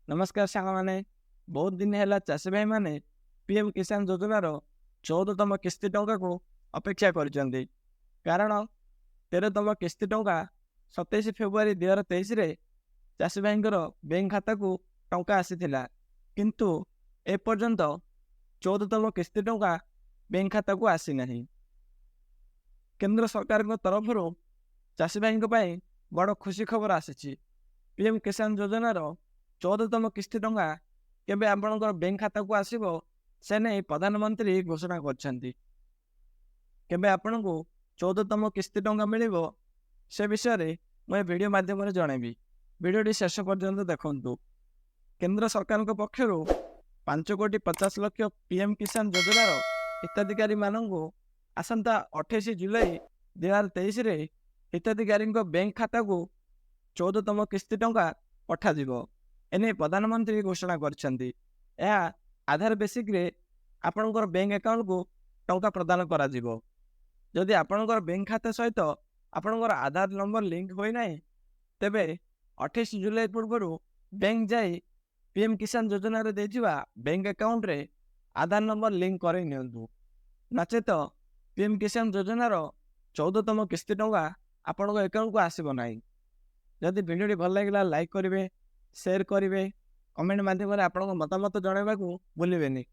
ନମସ୍କାର ସାଙ୍ଗମାନେ, ବହୁତ ଦିନ ହେଲା ଚାଷୀ ଭାଇମାନେ ପିଏମ୍ କିଷାନ ଯୋଜନାର 14ତମ କିସ୍ତି ଟଙ୍କାକୁ ଅପେକ୍ଷା କରିଛନ୍ତି। କାରଣ 13ତମ କିସ୍ତି ଟଙ୍କା 27 ଫେବୃଆରୀ 2023ରେ ଚାଷୀ ଭାଇଙ୍କର ବ୍ୟାଙ୍କ ଖାତାକୁ ଟଙ୍କା ଆସିଥିଲା, କିନ୍ତୁ ଏପର୍ଯ୍ୟନ୍ତ 14ତମ କିସ୍ତି ଟଙ୍କା ବ୍ୟାଙ୍କ ଖାତାକୁ ଆସିନାହିଁ। କେନ୍ଦ୍ର ସରକାରଙ୍କ ତରଫରୁ ଚାଷୀ ଭାଇଙ୍କ ପାଇଁ ବଡ଼ ଖୁସି ଖବର ଆସିଛି। ପିଏମ୍ କିଷାନ ଯୋଜନାର 14ତମ କିସ୍ତି ଟଙ୍କା କେବେ ଆପଣଙ୍କର ବ୍ୟାଙ୍କ ଖାତାକୁ ଆସିବ, ସେ ନେଇ ପ୍ରଧାନମନ୍ତ୍ରୀ ଘୋଷଣା କରିଛନ୍ତି। କେବେ ଆପଣଙ୍କୁ 14ତମ କିସ୍ତି ଟଙ୍କା ମିଳିବ, ସେ ବିଷୟରେ ମୁଁ ଏ ଭିଡ଼ିଓ ମାଧ୍ୟମରେ ଜଣାଇବି। ଭିଡ଼ିଓଟି ଶେଷ ପର୍ଯ୍ୟନ୍ତ ଦେଖନ୍ତୁ। କେନ୍ଦ୍ର ସରକାରଙ୍କ ପକ୍ଷରୁ 5 କୋଟି 50 ଲକ୍ଷ ପିଏମ୍ କିଷାନ ଯୋଜନାର ହିତାଧିକାରୀମାନଙ୍କୁ ଆସନ୍ତା 28 ଜୁଲାଇ 2023ରେ ହିତାଧିକାରୀଙ୍କ ବ୍ୟାଙ୍କ ଖାତାକୁ 14ତମ କିସ୍ତି ଟଙ୍କା ପଠାଯିବ। ଏନେଇ ପ୍ରଧାନମନ୍ତ୍ରୀ ଘୋଷଣା କରିଛନ୍ତି। ଏହା ଆଧାର ବେସିସ୍‌ରେ ଆପଣଙ୍କର ବ୍ୟାଙ୍କ ଆକାଉଣ୍ଟକୁ ଟଙ୍କା ପ୍ରଦାନ କରାଯିବ। ଯଦି ଆପଣଙ୍କର ବ୍ୟାଙ୍କ ଖାତା ସହିତ ଆପଣଙ୍କର ଆଧାର ନମ୍ବର ଲିଙ୍କ ହୋଇନାହିଁ, ତେବେ 28 ଜୁଲାଇ ପୂର୍ବରୁ ବ୍ୟାଙ୍କ ଯାଇ ପିଏମ୍ କିଷାନ ଯୋଜନାରେ ଦେଇଥିବା ବ୍ୟାଙ୍କ ଆକାଉଣ୍ଟରେ ଆଧାର ନମ୍ବର ଲିଙ୍କ କରାଇ ନିଅନ୍ତୁ। ନଚେତ ପିଏମ୍ କିଷାନ ଯୋଜନାର 14ତମ କିସ୍ତି ଟଙ୍କା ଆପଣଙ୍କ ଆକାଉଣ୍ଟକୁ ଆସିବ ନାହିଁ। ଯଦି ଭିଡ଼ିଓଟି ଭଲ ଲାଗିଲା, ଲାଇକ୍ କରିବେ, ସେୟାର କରିବେ, କମେଣ୍ଟ ମାଧ୍ୟମରେ ଆପଣଙ୍କ ମତାମତ ଜଣାଇବାକୁ ଭୁଲିବେନି।